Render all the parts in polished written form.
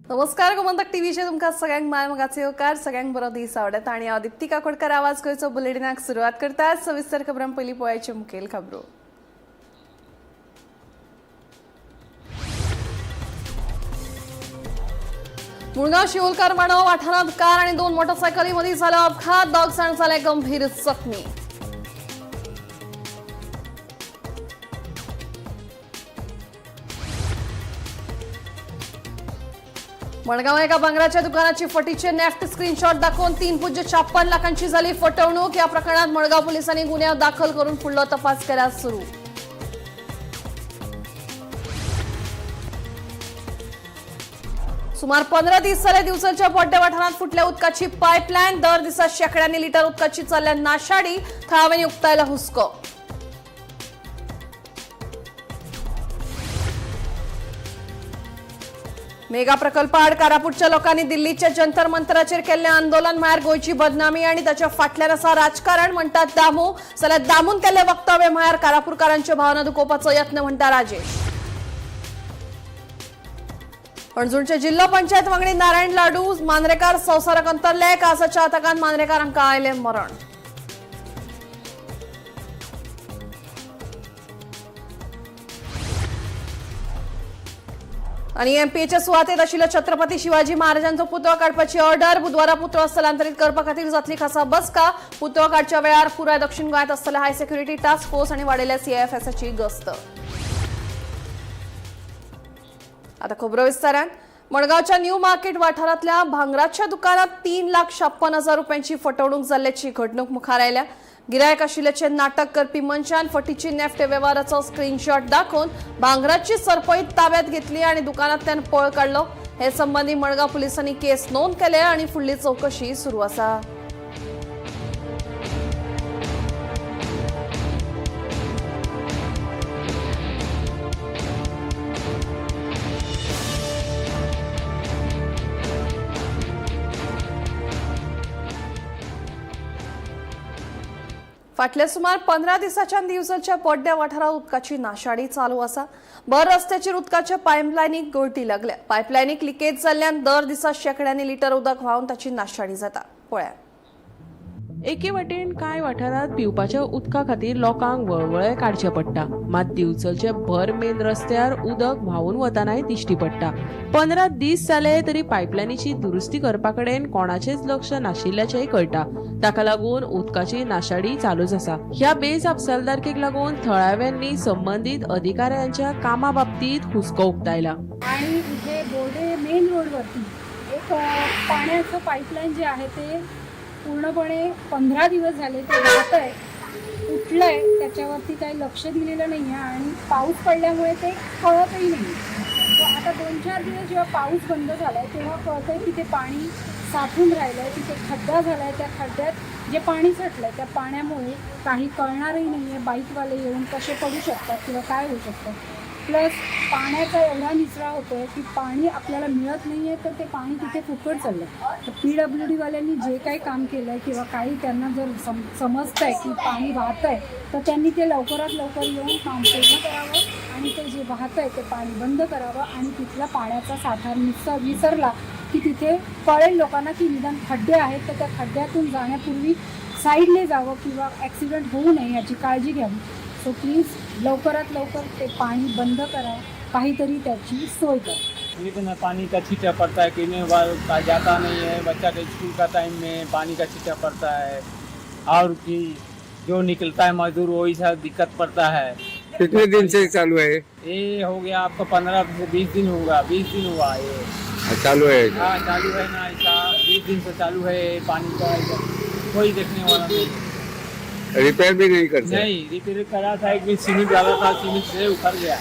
नमस्कार गोमंतक टीव्हीचेर तुमकां सगळ्यांक माय मोगाचो येवकार. सगळ्यांक बरो दीस आवडटा आनी हांव दिप्ती काकोडकर आवाज गोंयचो बुलेटिनाक सुरवात करता. सविस्तर खबरां पयलीं पळयाच्यो मुखेल खबरो. मुळगांव शिवोलकर मांडो वाठारांत कार आनी 2 मोटरसायकली मदीं जालो अपघात. 2 जाण जाले गंभीर जखमी. मडगांव एका भांगराच्या दुकानाची फटीचे नेफ्ट स्क्रीनशॉट दाखोवन 3.56 लाखांची झाली फटवणूक. या प्रकरणात मडगांव पोलिसांनी गुन्यांव दाखल करून फुडलो तपास केला सुरू. सुमार 15 दीस जाले दिवचलच्या बोड्डे वाठारांत फुटल्या उदकाची पायपलायन. दर दिसा शेंकड्यांनी लिटर उदकाची चल्ल्या नाशाडी. थळाव्यांनी उक्तायला हुसको. मेगा प्रकल्पाआड कारापूरच्या लोकांनी दिल्लीच्या जंतर मंतराचेर केल्लें आंदोलन म्हळ्यार गोंयची बदनामी आनी ताच्या फाटल्यान आसा राजकारण म्हणटात दामू. जाल्यार दामून केल्लें वक्तव्य म्हळ्यार कारापूरकारांच्यो भावना दुखोवपाचो यत्न म्हणटा राजेश. पणजूणचे जिल्हो पंचायत वांगडी नारायण लाडू मांद्रेकार संवसाराक अंतरले. कासाच्या आताकान मांद्रेकार हांकां आयलें मरण. आणि एमपीएच्या सुवातेत आशिल्लो छत्रपती शिवाजी महाराजांचो पुतळो काडपाची ऑर्डर. बुधवारा पुतळो स्थलांतरीत करपा खातीर जातली खासा बसका. पुतळो काडच्या वेळार पुराय दक्षिण गोंयांत आसतले हाय सेक्युरिटी टास्क फोर्स आणि वाडयल्या सीआयएफएसची गस्त. आता खबरो विस्तारान. मडगांवच्या न्यू मार्केट वाठारांतल्या भांगराच्या दुकानात 3,56,000 रुपयांची फटवणूक जाल्ल्याची घडणूक मुखार आयल्या. गिरायक आशिल्ल्याचे नाटक करपी मनशान फटीची नेफ्ट वेव्हाराचो स्क्रीनशॉट दाखोवन भांगराची सरपळी ताब्यात घेतली आणि दुकानांतल्यान पळ काडलो. हे संबंधी मडगांव पोलिसांनी केस नोंद केल्या आणि फुडली चौकशी सुरू आसा. फाटल्या सुमार 15 दिसांच्यान दिवचलच्या बोड्ड्या वाठारांत उदकाची नाशाडी चालू आसा. भर रस्त्याचेर उदकाच्या पायपलायनीक गळटी लागल्या. पायपलायनीक लिकेज जाल्ल्यान दर दिसा शेंकड्यांनी लिटर उदक व्हांवन ताची नाशाडी जाता. पळया. एके वटेन कांय वाठारांत पिवपाच्या उदका खातीर लोकांक वळवळे काडचे पडटा. मात दिवचलचे भर मेन रस्त्यार उदक व्हांवून वतनाय दिश्टी पडटा. 15 दीस जाले तरी पायपलायनीची दुरुस्ती करपा कडेन कोणाचेच लक्ष नाशिल्ल्याचेय कळटा. ताका लागून उदकाची नाशाडी चालूच आसा. ह्या बेजापसालदारकेक लागून थळाव्यांनी संबंदीत अधिकाऱ्यांच्या कामा बाबतीत हुस्को उक्तायला. आणि इथे बोर्डे मेन रोडवरती एक पाण्याचं पाईपलाईन जे आहे ते पूर्णपणे 15 दिवस झाले ते वाहत आहे, उठलं आहे, त्याच्यावरती काही लक्ष दिलेलं नाही आहे आणि पाऊस पडल्यामुळे ते कळतही नाही. तर आता 2-4 दिवस जेव्हा पाऊस बंद झाला आहे तेव्हा कळतं आहे की ते पाणी साठून राहिलं आहे, तिथे खड्डा झाला आहे, त्या खड्ड्यात जे पाणी साठलं आहे त्या पाण्यामुळे काही कळणारही नाही आहे. बाईकवाले येऊन कसे पडू शकतात किंवा काय होऊ शकतं. प्लस पाण्याचा एवढा निचरा होतो आहे की पाणी आपल्याला मिळत नाही आहे, तर ते पाणी तिथे फुकट चाललं आहे. तर PWDवाल्यांनी जे काही काम केलं आहे किंवा काही त्यांना जर समजतं आहे की पाणी वाहतं आहे तर त्यांनी ते लवकरात लवकर येऊन काम पूर्ण करावं आणि ते जे वाहतं आहे ते पाणी बंद करावं आणि तिथला पाण्याचा साठा विसरला की तिथे कळेल लोकांना की निदान खड्डे आहेत तर त्या खड्ड्यातून जाण्यापूर्वी साईडने जावं किंवा ॲक्सिडेंट होऊ नये याची काळजी घ्यावी. सो प्लीज लवकरात लवकर ते पाणी बंद करा, काहीतरी त्याची सोय करा. इतना पानी का छींटा पड़ता है कि बार जाता नहीं है. बच्चा के स्कूल का टाइम में पानी का छींटा पड़ता है और कि जो निकलता है मजदूर वही सब दिक्कत पड़ता है. कितने दिन से चालू है? ये हो गया आपका 15 से 20 दिन होगा, 20 दिन हुआ ये. चालू है? हाँ चालू है ना, ऐसा 20 दिन से चालू है पानी का. इधर कोई देखने वाला नहीं है. रिपेयर भी नहीं करते? नहीं, रिपेयर करा था एक दिन, सीमेंट डाला था, सीमेंट से उखड़ गया,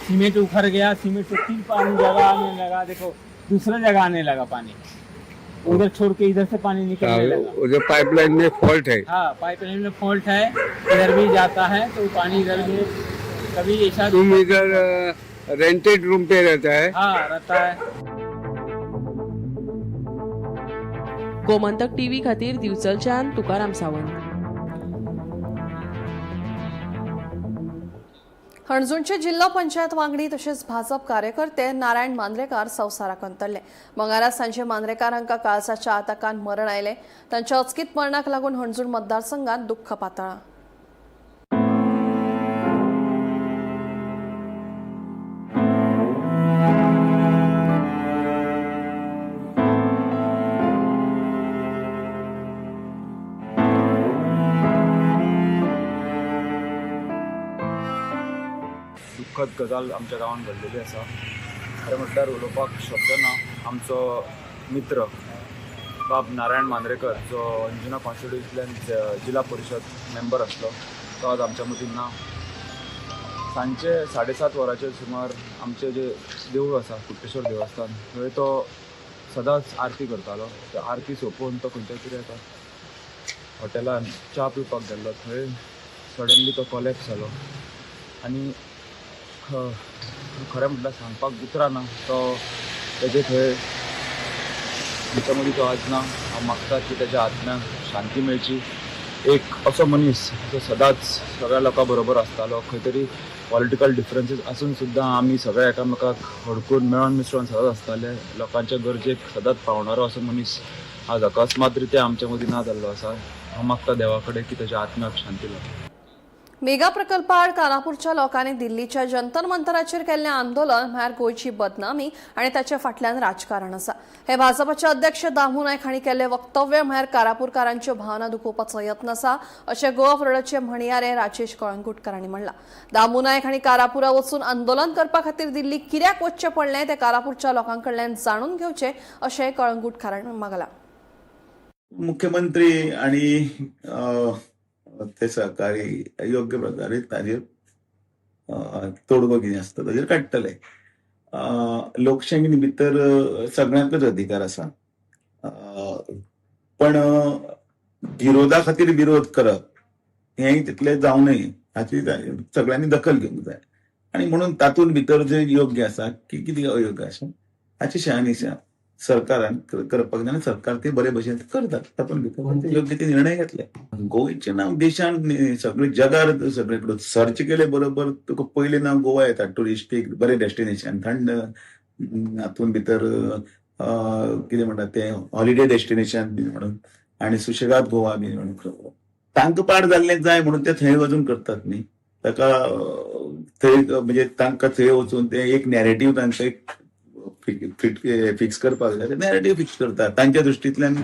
सीमेंट उखड़ गया. सीमेंट से फिर पानी जगह आने लगा. देखो दूसरा जगह आने लगा पानी, उधर छोड़ के इधर से पानी निकलने लगा. वो जो पाइपलाइन में फॉल्ट है. हाँ, पाइपलाइन में फॉल्ट है, इधर भी जाता है तो पानी इधर भी कभी ऐसा. तुम इधर रेंटेड रूम पे रहता है? हाँ, रहता है. गोमंतक टीव्ही खातीर दिवचलच्यान तुकाराम सावंत. हणजूणचे जिल्लो पंचायत वांगडी तशेंच भाजप कार्यकर्ते नारायण मांद्रेकार संवसाराक अंतरले. मंगळारा सांजे मांद्रेकार हांकां काळजाच्या आताकान मरण आयलें. तांच्या अचकीत मरणाक लागून हणजूण मतदारसंघात दुख्ख पातळ्ळां. दुःखद गजाल आमच्या गांवांत घडलेली आसा. खरें म्हटल्यार उलोवपाक शब्द ना. आमचो मित्र बाब नारायण मांद्रेकर जो अंजुना कॉन्स्टिट्युन्सींतल्यान जिल्हा परिशद मेंबर आसलो तो आज आमच्या मदीं ना. सांजचे 7:30 वरांचेर सुमार आमचें जें देवूळ आसा कुट्टेश्वर देवस्थान थंय तो सदांच आरती करतालो. ते आरती सोंपोवन तो खंयच्या तरी एका हॉटेलान च्या पिवपाक गेल्लो. थंय सडनली तो कॉलेप्स जालो आनी खरें म्हटल्यार सांगपाक उतरां ना. तो तेजे थंय आमच्या मदीं तो आज ना. हांव मागता की तेज्या आत्म्याक शांती मेळची. एक असो मनीस जो सदांच सगळ्या लोकां बरोबर आसतालो. खंय तरी पॉलिटिकल डिफरन्सीस आसून सुद्दां आमी सगळे एकामेकाक हडकून मेळोन मिसळून सदांच आसताले. लोकांच्या गरजेक सदांच पावणारो असो मनीस आज अकस्मात रित्या आमच्या मदीं ना जाल्लो आसा. हांव मागता देवा कडेन की तेज्या आत्म्याक शांती मेळची. मेगा प्रकल्पाआड कारापूरच्या लोकांनी दिल्लीच्या जंतर मंतराचेर केल्लें आंदोलन म्हळ्यार गोंयची बदनामी आनी ताच्या फाटल्यान राजकारण आसा. हे भाजपाचे अध्यक्ष दामू नायक हांणी केल्लें वक्तव्य म्हळ्यार कारापूरकारांच्यो भावना दुखोवपाचो यत्न आसा अशें गोवा फॉरवर्डाचे म्हणयारे राजेश कळंगूटकर हांणी म्हणलां. दामू नायक हांणी कारापुरा वचून आंदोलन करपा खातीर दिल्ली कित्याक वचचें पडलें तें कारापूरच्या लोकां कडल्यान जाणून घेवचें अशें कळंगूटकर हांणी मागलां. मुख्यमंत्री आणि ते सहकारी योग्य प्रकारे ताजेर तोडगो कितें आसता ताजेर काडटले. लोकशाही भितर सगळ्यांकच अधिकार आसा, पण विरोधा खातीर विरोध करप हेंय तितलें जावं नये हाची सगळ्यांनी दखल घेवंक जाय. आनी म्हणून तातूंत भितर जें योग्य आसा की कितें अयोग्य आसा हाची शहानिशा सरकारान करपाक जाय आनी सरकार ते बरे भशेन करतात. तातूंत भितर योग्य ते निर्णय घेतले. गोंयचें नांव देशान सगळे जगार सगळे कडेन सर्च केले बरोबर तुका पयलें नांव गोवा येता. टुरिस्टीक बरें डेस्टिनेशन, थंड, हातूंत भितर कितें म्हणटा तें हॉलिडे डेस्टिनेशन बी म्हणून आनी सुशेगाद गोवा बी म्हणून तांकां पाड जाल्लें जाय म्हणून ते थंय वचून करतात न्ही. ताका थंय म्हणजे तांकां थंय वचून ते एक नॅरेटीव तांकां एक फिक्स करपाक जाय, नॅरेटीव फिक्स करतात तांच्या दृश्टींतल्यान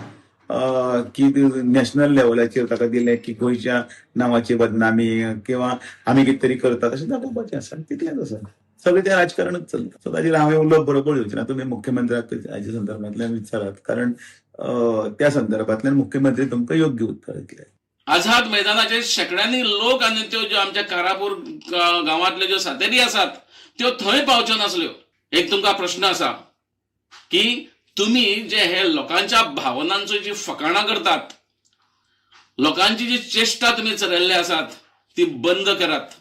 की नॅशनल लेवलाचेर ताका दिलें की गोंयच्या नांवाची बदनामी किंवा आमी कितें तरी करतात अशें दाखोवपाचें आसा. तितलेंच आसा, सगळें तें राजकारणच चलता. सो ताजेर हांवें उलोवप बरोबर येवचें ना. तुमी मुख्यमंत्र्याक हाच्या संदर्भांतल्यान विचारात, कारण त्या संदर्भांतल्यान मुख्यमंत्री तुमकां योग्य उत्तर दितले. आझाद मैदानाचेर शेंकड्यांनी लोक आनी त्यो ज्यो आमच्या कारापूर गांवांतल्यो ज्यो सातेरी आसात त्यो थंय पावच्यो नासल्यो. एक तुमकां प्रश्न आसा की तुमी जे हे लोकांच्या भावनांचो जी फकाणां करतात, लोकांची जी चेश्टा तुमी चलयल्ले आसात ती बंद करात.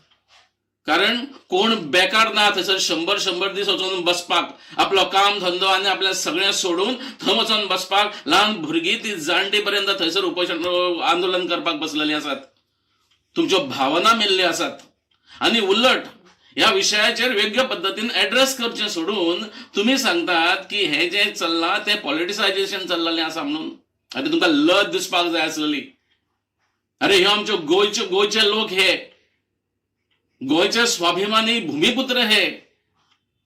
कारण कोण बेकार ना थंयसर 100-100 दीस वचून बसपाक, आपलो काम धंदो आनी आपलें सगळें सोडून थंय वचून बसपाक. ल्हान भुरगीं ती जाणटी पर्यंत थंयसर उपोशण आंदोलन करपाक बसलेलीं आसात. तुमच्यो भावना मेल्ल्यो आसात आनी उलट ह्या विशयाचेर योग्य पद्दतीन एड्रेस करचें सोडून तुमी सांगतात की हें जें चल्लां तें पॉलिटिसायजेशन चल्लेलें आसा म्हणून. आतां तुमकां लज दिसपाक जाय आसलेली. अरे ह्यो आमच्यो गोंयचे लोक, हे गोंयचे स्वाभिमानी भूमिपुत्र हे.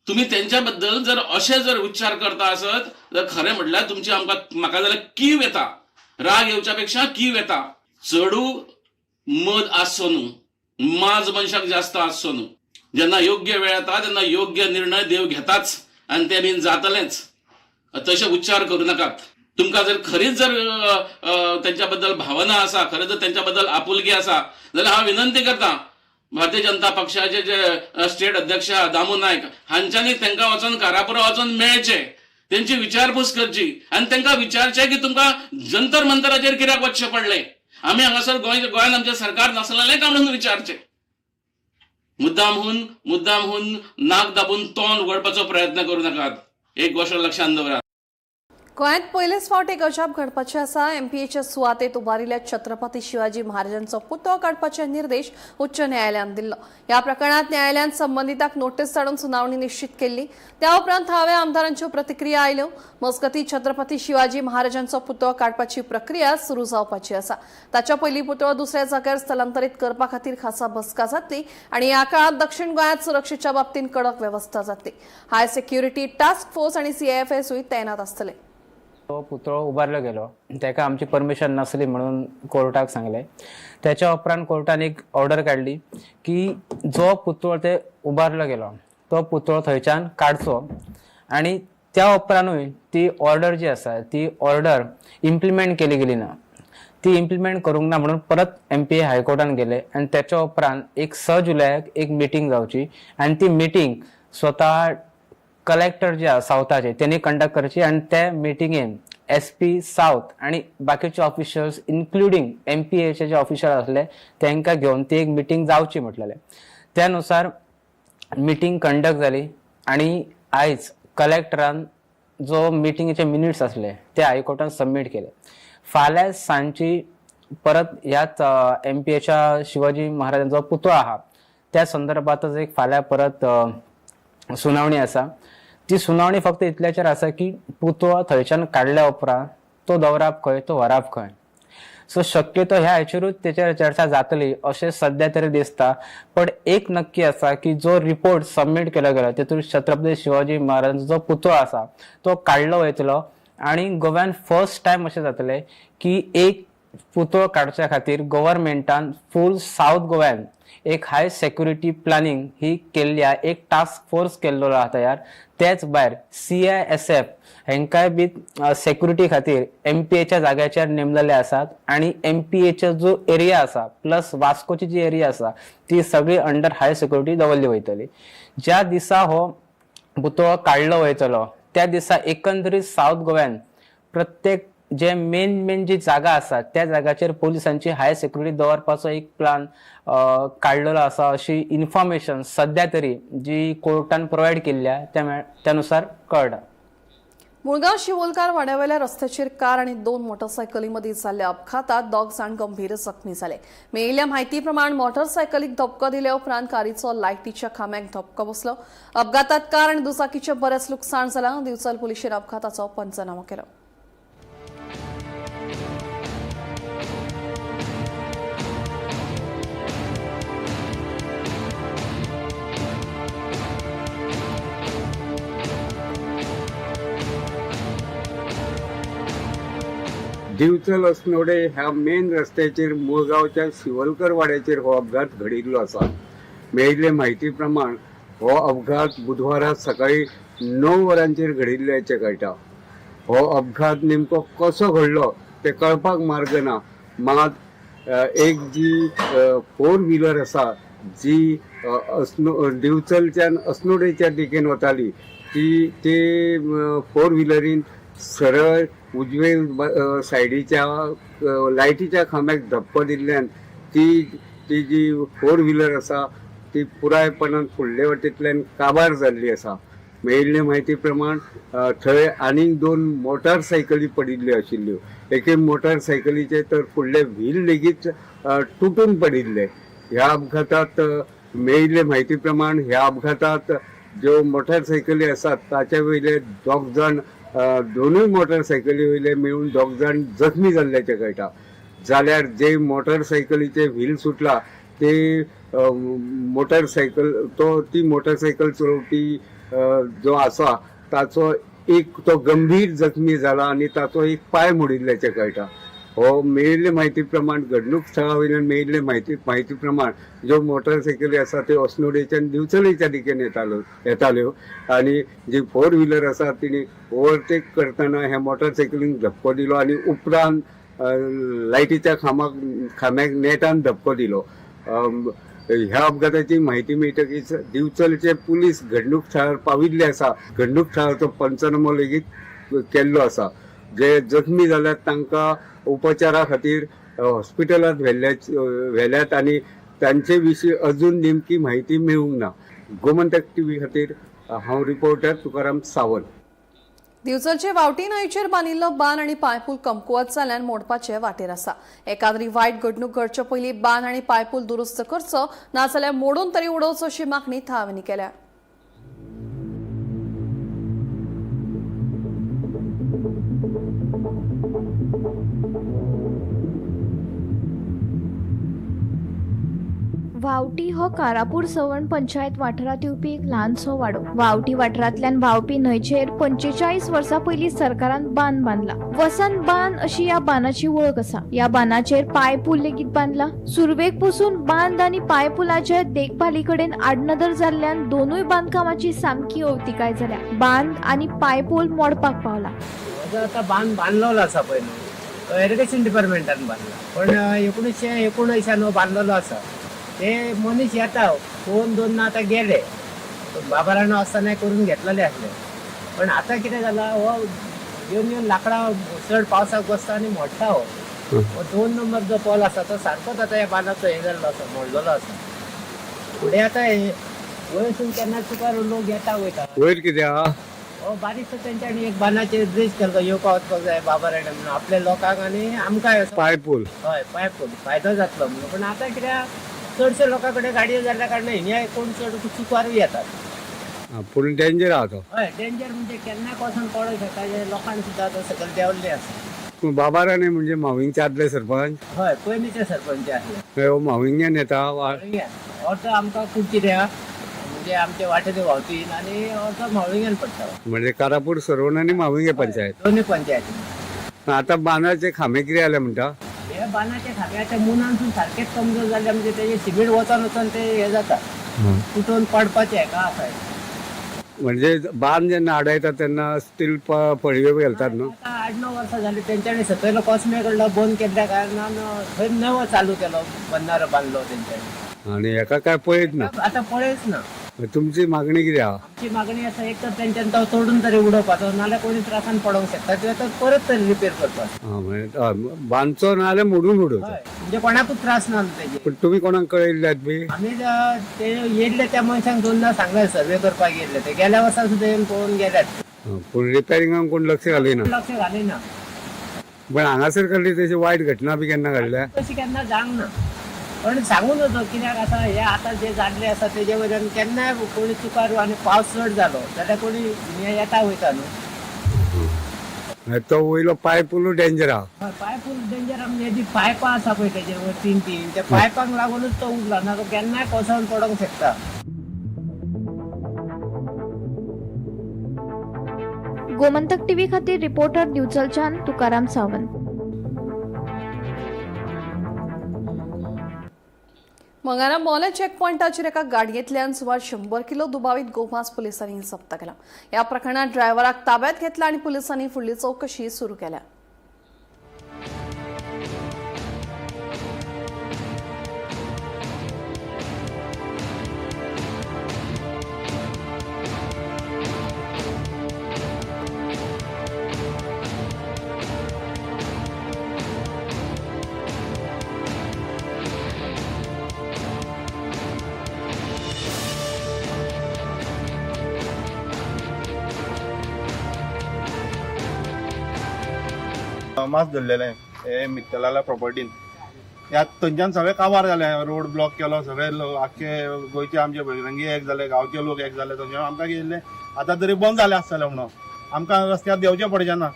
तुमी तेंच्या बद्दल जर अशें जर विचार करता आसत तर खरें म्हटल्यार तुमची आमकां म्हाका जाल्यार कीव येता, राग येवच्या पेक्षा कीव येता. चडू मद आसचो न्हू, माज मनशाक जास्त आसचो न्हू. जेन्ना योग्य वेळ येता तेन्ना योग्य निर्णय देव घेताच आनी ते बीन जातलेंच. तशे उच्चार करूं नाकात. तुमकां जर खरीच जर तेंच्या बद्दल भावना आसा, खरें जर तेंच्या बद्दल आपुलकी आसा जाल्यार हांव विनंती करता भारतीय जनता पक्षाचे जे स्टेट अध्यक्ष दामू नायक हांच्यांनी तांकां वचून कारापुरा वचून मेळचे, तेंची विचारपूस करची आनी तांकां विचारचें की तुमकां जंतर मंतराचेर कित्याक वचचें पडलें, आमी हांगासर गोंयांत आमचें सरकार नासलेलें काय म्हणून विचारचें. मुद्दामहून नाक दाबून तोंड उगडपाचो प्रयत्न करूं नाकात. एक गोश्ट लक्षांत दवरात. गोंयांत पयलेच फावट एक अजाप घडपाचें आसा. एमपीएच्या सुवातेत उबारिल्ल्या छत्रपती शिवाजी महाराजांचो पुतळो काडपाचे निर्देश उच्च न्यायालयान दिल्लो. ह्या प्रकरणांत न्यायालयान संबंदिताक नोटीस धाडून सुनावणी निश्चित केल्ली. त्या उपरांत थळाव्या आमदारांच्यो प्रतिक्रिया आयल्यो. मजगतीं छत्रपती शिवाजी महाराजांचो पुतळो काडपाची प्रक्रिया सुरू जावपाची आसा. ताच्या पयलीं पुतळो दुसऱ्या जाग्यार स्थलांतरीत करपा खातीर खासा बसका जातली आनी ह्या काळांत दक्षिण गोंयांत सुरक्षेच्या बाबतींत कडक वेवस्था जातली. हाय सेक्युरिटी टास्क फोर्स आनी सीआयएफएसूय तैनात आसतले. तो पुतळो उबारलो गेलो, ताका आमची परमिशन नासली म्हणून कोर्टाक सांगलें. त्याच्या उपरांत कोर्टान एक ऑर्डर काडली की जो पुतळो ते उबारलो गेलो तो पुतळो थंयच्यान काडचो आनी त्या उपरांतूय ती ऑर्डर जी आसा ती ऑर्डर इम्प्लिमेंट केली गेली ना. ती इम्प्लिमेंट करूंक ना म्हणून परत एमपीए हायकोर्टान गेले आनी त्याच्या उपरांत एक 6 जुलयाक एक मिटींग जावची आनी ती मिटींग स्वता कलेक्टर जे आसा सावथाचे तेणी कंडक्ट करची आनी ते मिटिंगेन एसपी सावथ आनी बाकीचे ऑफिशल्स इन्क्लुडींग एमपीएचे जे ऑफिशल आसले तांकां घेवन ती एक मिटींग जावची म्हटलेलें. त्या नुसार मिटींग कंडक्ट जाली आनी आयज कलेक्टरान जो मिटिंगेचे मिनिट्स आसले ते हायकोर्टान सबमीट केले. फाल्यां सांजची परत ह्याच एमपीएच्या शिवाजी महाराजांचो पुतळो आहा त्या संदर्भातच एक फाल्यां परत सुनावणी आसा. ती सुनावणी फक्त इतल्याचेर आसा की पुतळो थंयच्यान काडल्या उपरांत तो दवरप खंय, तो व्हरप खंय. सो शक्यतो ह्या हेचेरूच तेचेर चर्चा जातली अशें सद्या तरी दिसता. पण एक नक्की आसा की जो रिपोर्ट सबमीट केलो गेलो तेतून छत्रपती शिवाजी महाराजांचो जो पुतळो आसा तो काडलो वयतलो आनी गोव्यान फर्स्ट टायम अशें जातलें की एक पुतळो काडच्या खातीर गव्हर्मेंटान फूल सावथ गोव्यान एक हाय सेक्युरिटी प्लॅनिंग ही केल्ली आहा, एक टास्क फोर्स केल्लो आहा तयार. तेच भायर CISF हेंकाय बी सेक्युरिटी खातीर एमपीएच्या जाग्याचेर नेमलेले आसात आनी एमपीएचो जो एरिया आसा प्लस वास्कोची जी एरिया आसा ती सगळी अंडर हाय सेक्युरिटी दवरली वयतली. ज्या दिसा हो पुतळो काडलो वयतलो त्या दिसा एकंदरीत सावथ गोव्यान प्रत्येक जे मेन मेन जी जागा आसा त्या जाग्याचेर पोलिसांची हाय सेक्युरिटी दवरपाचो एक प्लान काडलेलो आसा अशी इन्फॉर्मेशन सद्या तरी जी कोर्टान प्रोवायड केल्ली आहा त्यानुसार कळटा. मुळगांव शिवोलकार वाड्यावेल्या रस्त्याचेर कार आणि 2 मोटरसायकली मदीं जाल्ल्या अपघातात 2 जाण गंभीर जखमी जाले. मेळिल्ल्या म्हायती प्रमाण मोटरसायकलीक धपको दिल्या उपरांत कारीचो लायटीच्या खांब्याक धपको बसलो. अपघातात कार आणि दुचाकीचें बरेंच लुकसाण जालां. दिवचल पुलिशेन अपघाताचो पंचनामो केलो. दिवचल अस्नोडे ह्या मेन रस्त्याचेर मुळगांवच्या शिवलकर वाड्याचेर हो अपघात घडिल्लो आसा. मेळिल्ले म्हायती प्रमाण हो अपघात बुधवारा सकाळी 9 वरांचेर घडिल्ल्याचें कळटा. हो अपघात नेमको कसो घडलो तें कळपाक मार्ग ना. मात एक जी 4 व्हिलर आसा जी दिवचलच्यान अस्नोडेच्या दिकेन वताली ती ते 4 व्हिलरीन सरळ उजवे सायडीच्या लायटीच्या खांब्याक धपको दिल्ल्यान ती ती जी 4 व्हिलर आसा ती पुरायपणान फुडले वटेंतल्यान काबार जाल्ली आसा. मेळिल्ले म्हायती प्रमाण थंय आनीक 2 मोटारसायकली पडिल्ल्यो आशिल्ल्यो. एके मोटारसायकलीचे तर फुडले व्हील लेगीत तुटून पडिल्ले. ह्या अपघातात मेळिल्ले म्हायती प्रमाण ह्या अपघातात ज्यो मोटारसायकली आसात ताचे वयले 2 जाण, दोनूय मोटरसायकली वयले मेळून 2 जाण जखमी जाल्ल्याचें कळटा. जाल्यार जे मोटरसायकलीचे व्हील सुटला ते मोटरसायकल तो ती मोटरसायकल चलोवपी जो आसा ताचो एक तो गंभीर जखमी जाला आनी ताचो एक पांय मोडिल्ल्याचें कळटा. हो मेळिल्ले म्हायती प्रमाण घडणूक स्थळा वयल्यान मेळिल्ले म्हायती प्रमाण ज्यो मोटरसायकली आसा त्यो अस्नोडेच्यान दिवचलेच्या दिकेन येताल्यो आनी जी 4 व्हिलर आसा तिणी ओवरटेक करतना ह्या मोटरसायकलीक धपको दिलो आनी उपरांत लायटीच्या खांब्याक नेटान धपको दिलो. ह्या अपघाताची म्हायती मेळटकीच दिवचलचे पुलीस घडणूक थळार पाविल्ले आसा. घडणूक थळाचो पंचनामो लेगीत केल्लो आसा. जे जखमी जाल्यात तांकां उपचारा खातीर हॉस्पिटलांत व्हेल्यात आनी तांचे विशीं अजून नेमकी म्हायती मेळूंक ना. गोमंतक टीव्ही खातीर हांव रिपोर्टर तुकाराम सावंत. दिवचलचे वावटी न्हंयचेर बांदिल्लो बांद आनी पांयपूल कमकुवत जाल्ल्यान मोडपाचे वाटेर आसा. एकाद्री वायट घडणूक घडचे पयलीं बांद आनी पांयपूल दुरुस्त करचो, नाजाल्यार मोडून तरी उडोवचो अशी मागणी थळाव्यांनी केल्या. वावटी हो कारापूर सवर्ण पंचायत वाठारांत येवपी एक ल्हानसो वाडो. वावटी वाठारांतल्यान व्हांवपी न्हंयचेर 45 वर्सां पयलीं सरकारान बांद बांदला. वसंत बांद अशी ह्या बांदाची वळख आसा. ह्या बांदाचेर पांयपूल लेगीत बांदला. सुरवेक पसून बांद आनी पांयपुलाचे देखभाली कडेन आडनदर जाल्ल्यान दोनूय बांदकामाची सामकी अवतिकाय जाल्या. बांद आनी पांयपूल मोडपाक पावला. आतां बांद बांदलेलो आसा पळय न्हू, तो इरिगेशन डिपार्टमेंटान बांदला, पण 1979 बांदलेलो आसा. ते मनीस येता कोण दोन ना आतां गेले, बाबारानो आसतना करून घेतलेले आसले. पण आतां कितें जाला, हो येवन येवन लांकडां चड पावसाक बसता आनी मोडटा. हो हो 2 नंबर जो पोल आसा तो सारकोच आतां ह्या बांदाचो हें जाल्लो आसा, मोडलेलो आसा. फुडें आतां हे वयरसून केन्ना चुकार लोक येता वयता. वयर कितें आहा? हो बारीकसो तेंच्यांनी एक बांदाचेर ब्रिज केल्लो, येवपा वचपाक जाय बाबाराणे म्हणून आपल्या लोकांक आनी आमकांय. पांयपूल. हय, पांयपूल फायदो जातलो म्हणून. पण आतां कित्याक चडशे लोकां कडेन गाडयो जाल्ल्या कारणान हिंगा कोण चड चुकारूय येतात. पूण डेंजर आहा तो. हय, डेंजर म्हणजे केन्ना कोसोन पडोंक शकता. हे लोकांनी सुद्दां आतां सकयल देंवल्ले आसा. पूण बाबा राणे म्हणजे म्हाविंगचे आदले सरपंच. हय, पयलींचे सरपंच आसले. हो म्हाविंग्यान येता. अर्दो आमकां कुडची द्या म्हणजे आमचे वाटेर व्हांवतीन आनी अर्दो म्हावळिंग्यान पडटा. म्हणजे कारापूर सरोन आनी म्हाविंगे पंचायत, दोनूय पंचायती. आतां बांदाचे खांबे कितें जाले म्हणटा? हे बांदाचे खांबे आतां मुनानसून सारकेच कमजोर जाल्ले, म्हणजे तेजे सिमेंट वचोन वचोन ते हे जाता, तुटोन पडपाचे हेका आसा. म्हणजे बांद जेन्ना आडायता तेन्ना स्टील फळयो घालतात न्हू? आतां 8-9 वर्सां जाली तेंच्यांनी सकयलो कॉस्मे कडलो बंद केल्ल्या कारणान थंय नवो चालू केलो, बंदारो बांदलो तेंच्यांनी. आनी हेका काय पळयत ना? आतां पळयच ना. तुमची मागणी कितें आहा? आमची मागणी आसा, एक तर तेंच्यांनी तो तोडून तरी उडोवपाचो, नाल्यार कोणी त्रासान पडोंक शकता ते आतां परत तरी रिपेर करपाचो. बांदचो ना जाल्यार मोडून उडोवचो. म्हणजे कोणाकूच त्रास ना तेजे. पूण तुमी कोणाक कळयल्ल्यात बी? आमी ते येयल्ले त्या मनशांक दोनदा सांगले, सर्वे करपाक येयल्ले ते गेल्या वर्सा सुद्दां येवन पळोवन गेल्यात. पूण रिपेरिंगाक कोण लक्ष घालिना? लक्ष घालिना. पण हांगासर कसली तशी वायट घटना बी केन्ना घडल्या? तशी केन्ना जावंक ना, पण सांगून नजो कित्याक आसा हे आतां जे जाल्ले आसा तेजे वयल्यान केन्नाय कोणी चुकार आनी पावस चड जालो जाल्यार कोणी येता वयता न्हू. तो वयलो पांयपूल डेंजर आहा. पांयपूल डेंजर म्हणजे जी पायपां आसा पळय तेजेर वयर 3-3, त्या पायपांक लागूनच तो उरला ना, तो केन्नाय कोसळून पडोंक शकता. गोमंतक टीव्ही खातीर रिपोर्टर दिवचलच्यान तुकाराम सावंत. मंगारा मोले चेकपॉयंटाचेर एका गाडयेंतल्यान सुमार 100 किलो दुबावीत गोमांस पुलिसांनी जप्त केला. ह्या प्रकरणात ड्रायव्हराक ताब्यात घेतला आनी पुलिसांनी फुडली चवकशी सुरू केल्या. मास धरलेले हे मित्तलाला प्रॉपर्टीन ह्या थंयच्यान सगळे काबार जाले, रोड ब्लॉक केलो, सगळे आख्खे गोंयचे आमचे बजरंगी एक जाले, गांवचे लोक एक जाले. थंयच्यान आमकां कितें आतां तरी बंद जालें आसतलें म्हणून आमकां रस्त्यार देंवचें पडचें ना.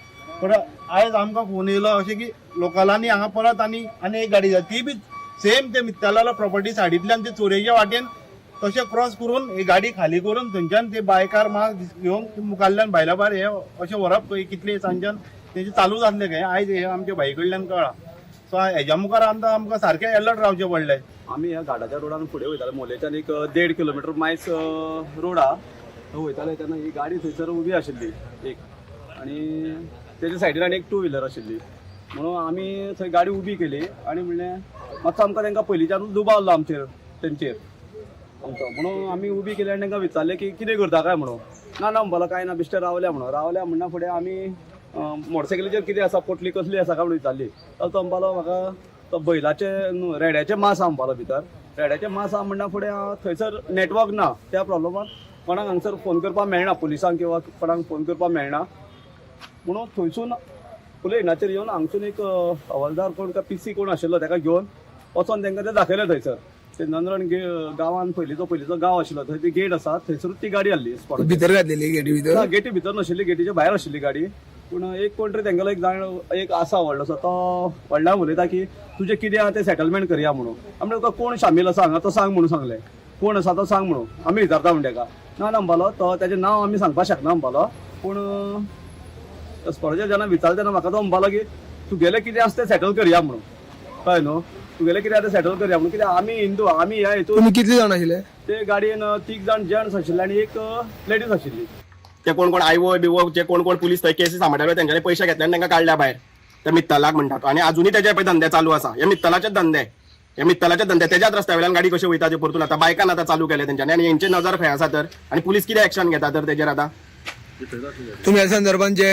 पूण आयज आमकां फोन येयलो अशें की लोकलांनी हांगा परत आनी आनी एक गाडी जाली, ती बी सेम ते मित्तलाला प्रॉपर्टी सायडींतल्यान ते चोरयेच्या वाटेन तशें क्रॉस करून ही गाडी खाली करून थंयच्यान ते बायकार मास घेवन मुखाल्ल्यान भायल्या भायर हे अशें व्हरप कितले सांच्यान तेजें चालूच आसलें खंय. आयज हे आमच्या भाई कडल्यान कळ्ळां. सो हेज्या मुखार आमकां आमकां सारकें अलर्ट रावचें पडलें. आमी ह्या घाटाच्या रोडान फुडें वयताले, मोलेच्यान एक 1.5 किलोमिटर मायज रोड आहा, थंय वयताले तेन्ना ही गाडी थंयसर उबी आशिल्ली एक, आनी तेच्या सायडीन आनी एक टू व्हिलर आशिल्ली. म्हणून आमी थंय गाडी उबी केली आनी म्हणलें मातसो आमकां तांकां पयलींच्यानूच दुबावलो आमचेर तेंचेर आमचो, म्हणून आमी उबी केली आनी तांकां विचारलें की कितें करता काय म्हणून. ना ना म्हणपालो कांय ना, बेश्टे रावल्या म्हणून. रावल्या म्हणना फुडें आमी मोटरसायकलीचेर कितें आसा, पोटली कसली आसा काय म्हणून विचारली. जाल्यार तो म्हणपालो म्हाका तो बैलाचे न्हू रेड्याचें मांस आहा म्हणपालो भितर. रेड्याचें मांस आहा म्हणना फुडें थंयसर नेटवर्क ना, त्या प्रॉब्लमान कोणाक हांगसर फोन करपाक मेळना, पुलिसांक किंवा कोणाक फोन करपाक मेळना. म्हणून थंयसून पुलीस स्टेशनाचेर येवन हांगसून एक हवालदार कोण काय पी सी कोण आशिल्लो ताका घेवन वचोन तांकां ते दाखयलें थंयसर. ते नंदरण गांवान पयलींचो गांव आशिल्लो थंय ती गेट आसा, थंयसरूच ती गाडी आहली स्पॉट. भितर घातलेली गेटी भितर? गेटी भितर नाशिल्ली, गेटीच्या भायर आशिल्ली गाडी. पूण एक कोण तरी तेंगेलो एक जाण एक आसा व्हडलोसो, तो व्हडल्यान उलयता की तुजें कितें आहा तें सेटलमेंट करया म्हणून. आमी तुका कोण शामील आसा हांगा तो सांग म्हणून सांगलें, कोण आसा तो सांग म्हणून आमी विचारता म्हण तेका. ना ना म्हणपालो तो, तेजें नांव आमी सांगपाक शकना म्हणपालो. पूण स्पॉटाचेर जेन्ना विचारलें तेन्ना म्हाका तो म्हणपालो की तुगेलें कितें आसा तें सेटल करया म्हणून, कळ्ळें न्हू, तुगेलें कितें आसा तें सेटल करया म्हणून. कित्याक आमी हिंदू, आमी ह्या हितून. तुमी कितले जाण आशिल्ले ते गाडयेन? तीग जाण जेंट्स आशिल्ले आनी एक लेडीज आशिल्ली. ते कोण कोण आयवो बिवो जे कोण कोण पुलीस थंय केसी सांबाळटाले तेंच्यानी पयशे घेतले आनी तांकां काडल्या भायर. ते मित्तलाक म्हणटात आनी अजुनूय तेजे पळय धंदे चालू आसा. हे मित्तलाचेच धंदे, हे मित्तलाचे धंदे. तेज्याच रस्त्या वयल्यान गाडी कशी वयता ते परतून आतां बायकान आतां चालू केले तेंच्यांनी. आनी हेंची नजर खंय आसा तर? आनी पुलीस कितें एक्शन घेता तर तेजेर आतां? तुमी ह्या संदर्भात जे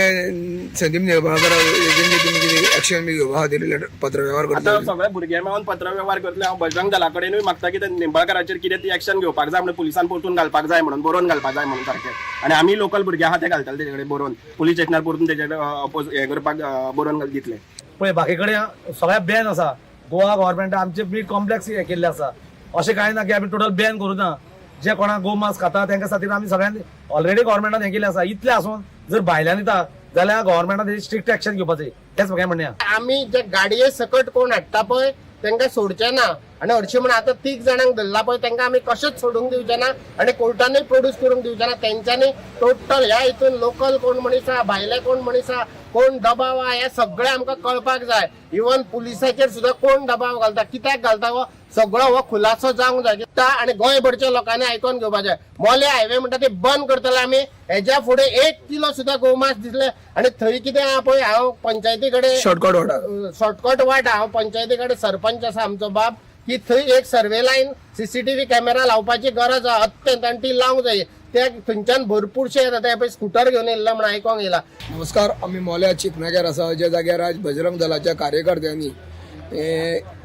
संदीप निरपणकर तुमी कितें एक्शन बी घेवपा खातीर पत्रवेव्हार आतां करतले? सगळे भुरगे मेळून पत्रवेव्हार करतले. हांव बजरंग दला कडेनूय मागता की ते निंबाळकराचेर कितें ती एक्शन घेवपाक जाय म्हणून, पुलिसान परतून घालपाक जाय म्हणून, बरोवन घालपाक जाय म्हणून सारकें. आनी आमी लोकल भुरगे आहा ते घालतले तेजे कडेन बरोवन, पुलीस स्टेशनार परतून तेजे अपोज हें करपाक बरोवन दितले. पळय बाकी कडेन सगळ्या बॅन आसा. गोवा गव्हर्मेंटान आमचे मीट कॉम्प्लेक्स हे केल्ले आसा. अशें कांय ना की आमी टोटल बॅन करूं ना. जे कोणाक गोमांस खाता तांकां खातीर आमी सगळ्यांनी ऑलरेडी गव्हर्मेंटान हें केल्लें आसा. इतलें आसून जर भायल्यान येता जाल्यार गव्हर्मेंटान तेजी स्ट्रिक्ट एक्शन घेवपाचें, तेंच म्हाका म्हणणें आहा. आमी जे गाडये सकट कोण हाडटा पळय तांकां सोडचे ना. आनी हरशीं म्हण आतां तीग जाणांक धरला पळय तांकां आमी कशेंच सोडूंक दिवचे ना आनी कोर्टानूय प्रोड्यूस करूंक दिवचे ना. तेंच्यांनी टोटल ह्या हितून लोकल कोण मनीस आहा, भायले कोण मनीस आहा, कोण दबाव आहा, हें सगळें आमकां कळपाक जाय. इवन पुलिसाचेर सुद्दां कोण दबाव घालता, कित्याक घालता, हो सगळो हो खुलासो जावंक जाय. आनी गोंयभरच्या लोकांनी आयकोन घेवपाक जाय. मोले हायवे म्हणटा ते बंद करतले आमी. हेज्या फुडें 1 किलो सुद्दां गोमांस दिसले आनी थंय कितें आहा पळय, हांव पंचायती कडेन शॉर्टकट वाट, शॉर्टकट वाट, हांव पंचायती कडेन सरपंच आसा आमचो बाब, की थंय एक सर्वे लायन CCTV camera लावपाची गरज आहा अत्यंत आनी ती लावंक जाय. ते थंयच्यान भरपूरशे येता. ते पळय स्कुटर घेवन येयल्ले म्हण आयकोंक येयला. नमस्कार, आमी मोल्या चिकनाग्यार आसा, ज्या जाग्यार आज बजरंग दलाच्या कार्यकर्त्यांनी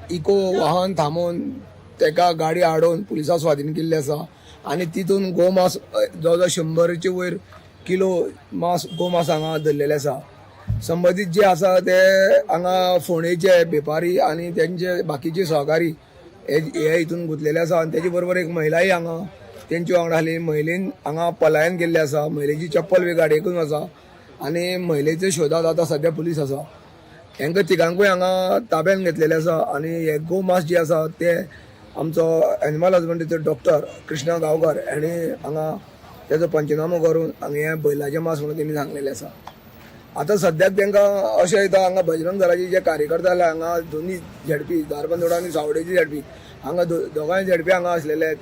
इको वाहन थांबोवन तेका गाडी आडोवन पुलिसां स्वाधीन केल्ली आसा आनी तितून गोमांस जवळ जवळ 100 वयर किलो मांस गोमांस हांगा धरलेले आसा. संबंदीत जे आसा ते हांगा फोंडेचे वेपारी आनी तेंचे बाकीचे सहकारी हे हितून गुंतलेले आसा आनी तेजे बरोबर एक महिलाय हांगा तेंच्या वांगडा आसली. महिलेन हांगा पलायन केल्लें आसा. महिलेची चप्पल बी गाडयेकूच आसा आनी महिलेच्या शोधांत आतां सद्या पुलीस आसा. हेंकां तिगांकूय हांगा ताब्यान घेतलेले आसा आनी हे गोमांस जे आसा ते आमचो एनिमल हजबंड्रीचो डॉक्टर कृष्णा गांवकर हांणी हांगा तेजो पंचनामो करून हांगा हें बैलाचें मांस म्हणून तेणी सांगलेलें आसा. आतां सद्याक तांकां अशें येता हांगा बजरंग दलाचे जे कार्यकर्ते आसले हांगा दोनी झेडपी धारबंदोडा आनी सावडेची झेडपी हांगा दोगांय झेडपी हांगा आसलेले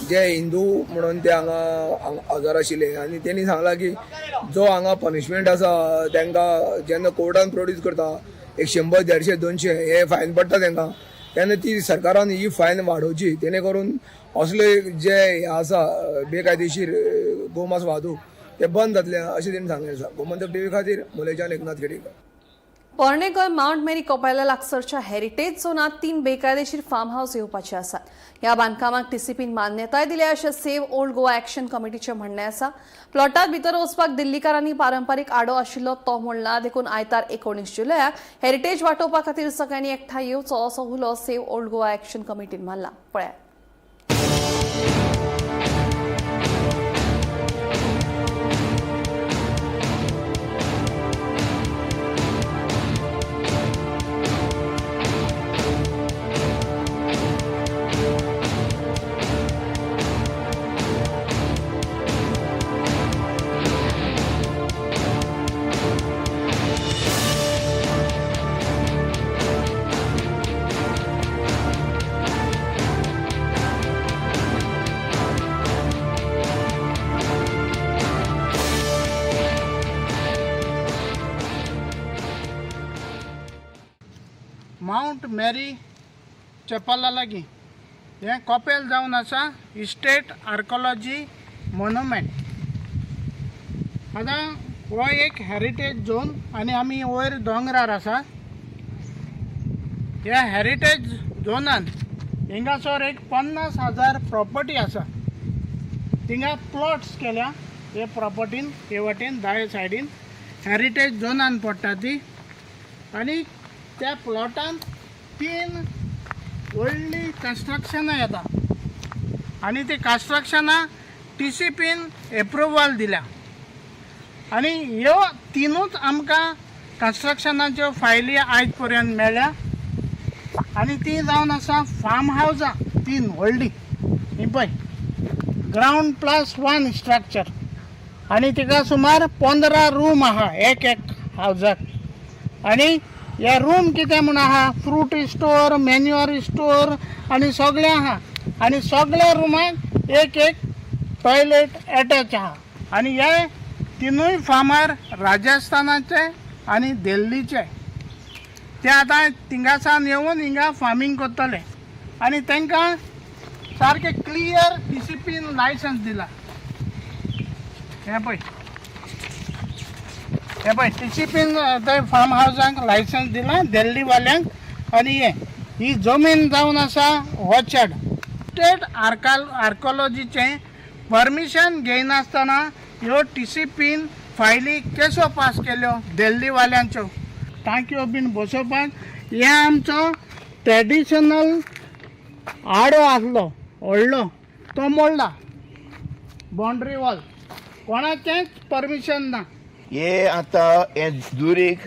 जे हिंदू म्हणून ते हांगा हजर आशिल्ले आनी तेणी सांगलां की जो हांगा पनिशमेंट आसा तांकां जेन्ना कोर्टान प्रोड्यूस करता एक 100, 150, 200 हे फायन पडटा तांकां, तेन्ना ती सरकारान ही फायन वाडोवची तेणे करून असले जे हे आसा बेकायदेशीर गोमांस वाहतूक ते बंद जातले अशें तेणी सांगलें आसा. गोमंतक टीव्ही खातीर मुलेच्यान एकनाथ खेडेकर. पोरणे गोंय माउंट मेरी कोपायला लागसरच्या हेरिटेज झोनात 3 बेकायदेशीर फार्म हाऊस येवपाचे आसात. ह्या बांदकामाक टीसीपीन मान्यताय दिल्या अशें सेव्ह ओल्ड गोवा एक्शन कमिटीचें म्हणणें आसा. प्लॉटात भितर वचपाक दिल्लीकारांनी पारंपारीक आडो आशिल्लो तो म्हणला, देखून आयतार 19 जुलयाक हेरिटेज वाटोवपा खातीर सगळ्यांनी एकठांय येवचो असो उलो सेव्ह ओल्ड गोवा एक्शन कमिटीन मारला. पळयात. मावंट मेरी चॅपला लागीं हें कॉपेल जावन आसा इस्टेट आर्कोलॉजी मोन्युमेंट. आतां हो एक हेरिटेज झोन आनी आमी वयर दोंगरार आसा. ह्या हेरिटेज झोनान हिंगासर एक 50,000 प्रॉपर्टी आसा. थिंगा प्लॉट्स केल्या हे प्रॉपर्टीन हे वटेन दावे सायडीन. हेरिटेज झोनान पडटा ती. आनी त्या प्लॉटान 3 व्हडलीं कन्स्ट्रक्शनां येता आनी ती कन्स्ट्रक्शनां TCPन एप्रुवल दिल्या. आनी ह्यो 3ूच आमकां कन्स्ट्रक्शनाच्यो फायली आयज पर्यंत मेळ्ळ्या. आनी ती जावन आसा फार्म हावजां 3 व्हडलीं, ही पळय ग्रावंड +1 स्ट्रक्चर. आनी तिका सुमार 15 रूम आहा एक एक हावजाक. आनी हे रूम कितें म्हूण आहा, फ्रूट स्टोर, मॅन्युअर स्टोर आनी सगळें आहा. आनी सगळ्या रुमाक एक एक टॉयलेट एटॅच आहा. आनी हे 3ूय फार्मर राजस्थानाचे आनी दिल्लीचे, ते आतां थिंगासान येवन हिंगा फार्मींग करतले. आनी तांकां सारकें क्लियर TCPन लायसन्स दिला. हें पळय, हें पळय TCPन ते फार्म हावजांक लायसन्स दिलां दिल्लीवाल्यांक. आनी हें ही जमीन जावन आसा ऑर्चर्ड. स्टेट आर्कोलॉजीचें परमिशन घेयनासतना ह्यो TCPन फायली केसो पास केल्यो दिल्लीवाल्यांच्यो, टांकयो बीन बसोवपाक. हें आमचो ट्रेडिशनल आडो आसलो व्हडलो, तो मोडला. बाउंड्री वॉल कोणाचेंच परमिशन ना. हे आतां हे दुरीग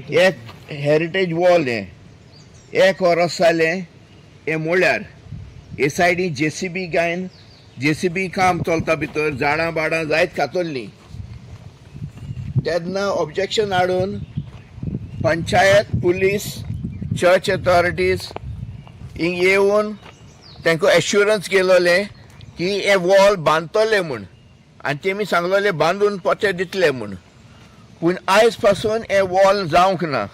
हे हेरिटेज वॉल हें एक वरस जालें हें मोडल्यार. हे सायडी JCB गायन JCB काम चलता भितर, झाडां बाडां जायत कातरलीं. तेन्ना ऑब्जेक्शन हाडून पंचायत, पुलीस, चर्च अथॉरिटीज हिंग येवन तांकां एश्युरन्स केलोलें की हें वॉल बांदतले म्हूण, आनी तेमी सांगलोलें बांदून पोते दितले म्हूण. पूण आयज पासून हें वॉल जावंक ना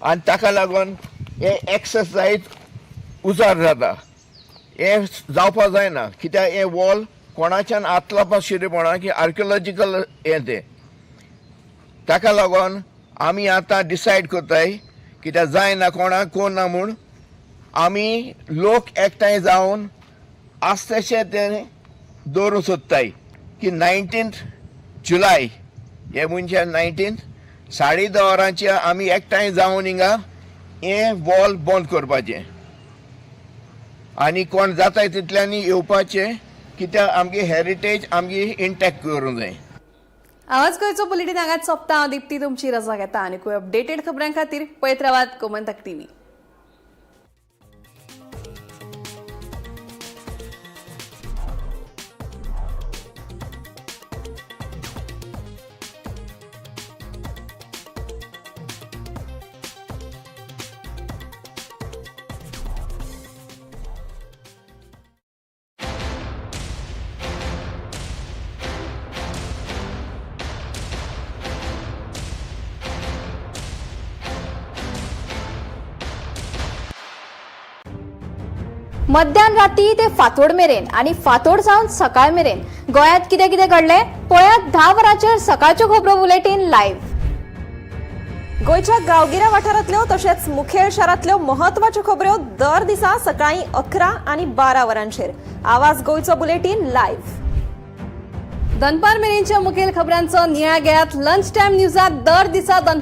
आनी ताका लागून हें एक्सेस जायत उजार जाता. हें जावपा जायना कित्याक हें वॉल कोणाच्यान हात लावपा शिरेपणा की आर्कियोलॉजिकल हें तें. ताका लागून आमी आतां डिसायड करताय कित्याक जायना कोणाक कोण ना म्हूण आमी लोक एकठांय जावन आसतशें तें दवरूंक सोदताय की 19 जुलय हे मनशान 19 10:30 वरांचेर आमी एकठांय जावन हिंगा हें वॉल बंद करपाचें आनी कोण जाताय तितल्यांनी येवपाचें कित्याक आमगे हेरिटेज आमगे इंटॅक्ट करूंक जाय. आवाज गोंयचो बुलेटीन हांगाच सोंपता. हांव दीप्ती तुमची रजा घेता आनी अपडेटेड खबरां खातीर पळयत रावात गोमंतक टीव्ही. मध्यान राती ते फातोड मेरेन आनी फातोड जावन सकाळ मेरेन गोंयांत कितें कितें घडलें पळयात 10 वरांचेर सकाळच्यो खबरो बुलेटीन लायव्ह. गोंयच्या गांवगिऱ्या वाठारांतल्यो तशेंच मुखेल शारांतल्यो म्हत्वाच्यो खबऱ्यो दर दिसा सकाळीं 11 आनी 12 वरांचेर आवाज गोंयचो बुलेटीन लायव्ह. दनपार मेरेनच्या मुखेल खबरांचो नियाळ घेयात लंच टायम न्यूजात दर दिसा दनपार.